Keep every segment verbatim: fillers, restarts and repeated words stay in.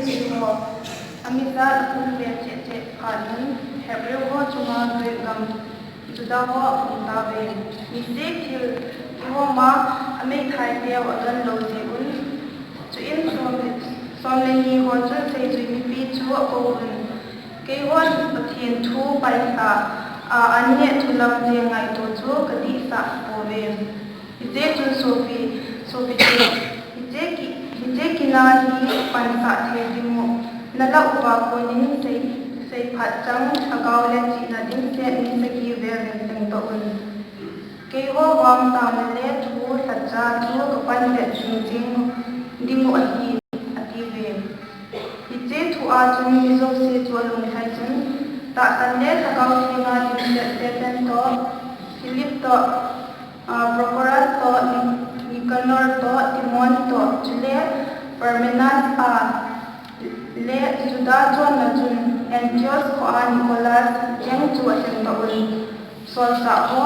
Jesu ho, amijat aphun ve cheh cheh phat un, Hebrew ho chunga Greek gam Juda ho aphun tauve. Mistake thil kihom a, ameithai teu adon lou jeh un. Chuin som le, som le ni ho chun seijui mipi chu akou un. Keihon Pathen thu paisah a, an neh thu lam jeng ngaito chu kadihsah pouve. Hiche chun sopi, sopi chun, hiche ki, hiche kina hi pansah thei ding u, nalah uva konin sei, seiphat chang, lhagao le chihna dimset mi sagi vel in seng toh un. Keiho vang taona le thu lhacha chu kapan vet jing jing ding u ahi, atiuve. Hiche thu a chun mi jouse chu alunglhai chun, tahsan le lhagao thenga dimset Stephen toh, Philip toh, ah, Prochorus toh, Ni-, Nicanor toh, Timon toh, chule Parmenas a, le Juda chonna chun Antioch khoa Nicholas jeng chu achen toh un. Solchah ho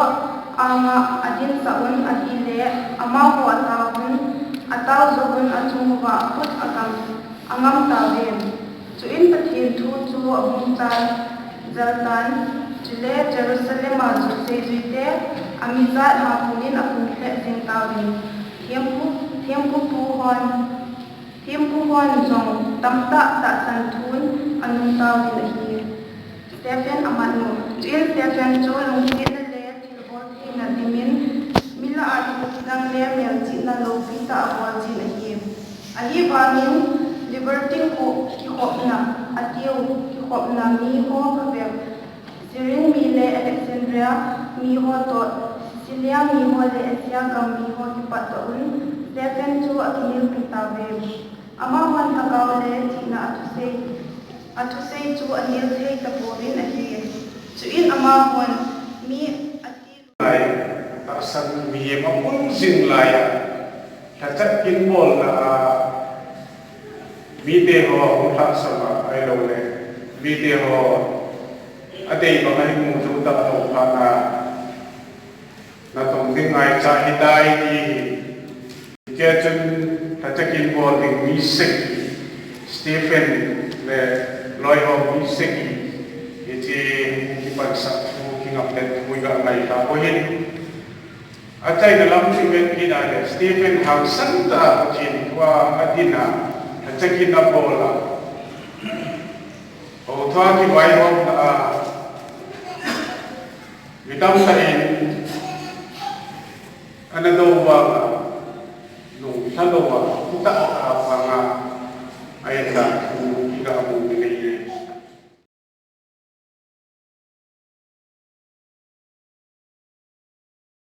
anga adinsah un ahile, amaho ataovun, ataojouvun achung uva khut agam, angam tauve. Chuin Pathen thu chu abung chan jel tan, chule Jerusalem a chu seijuite amijat ha punin aphun lheh jing tauvin, thempu, thempu pu hon, thempu hon jong tamtah tahsan thun anung tauvin ahi. Stephen amat u. Chuin Stephen chu lungsetna le thilbol theina dimin, mi lah a thil kidang le melchihna loupi tah abol jin ahi. Ahivangin libertine kikhopna, atiu, kikhopna mi ho phabep, Cyrene mi le Alexandria mi ho toh, Cilicia mi ho le Asia gam mi ho kipat toh un, Stephen chu akinelpi tauve. Amahon lhagao le chihna athusei, athusei chu anel thei tapouvin ahi. Chuin amahon mi ati Lai, tahsan mihem aphun jing lai a, lhachat kin bolna a, mite ho hung lhahsam a, ahilouleh mite ho adei bang a hung mu chu tah lou phat a, natong ding ngaicha hitai ti hi. Hiche chun lhachat kin bol ding mi sagi, Stephen le loi ho mi sagi, hiche kipansah thu, kingaplet thu iga ngai tapoi. Achaina lam chu ivet kit a le, Stephen hangsan tah a Pathen thu a adin a, lhachat kin abol a, houthua kivaihomna a, mi tamtah in ana dou vang a, lunglha lou a, hung tah a vang a, ahin dan thu iga mu ding.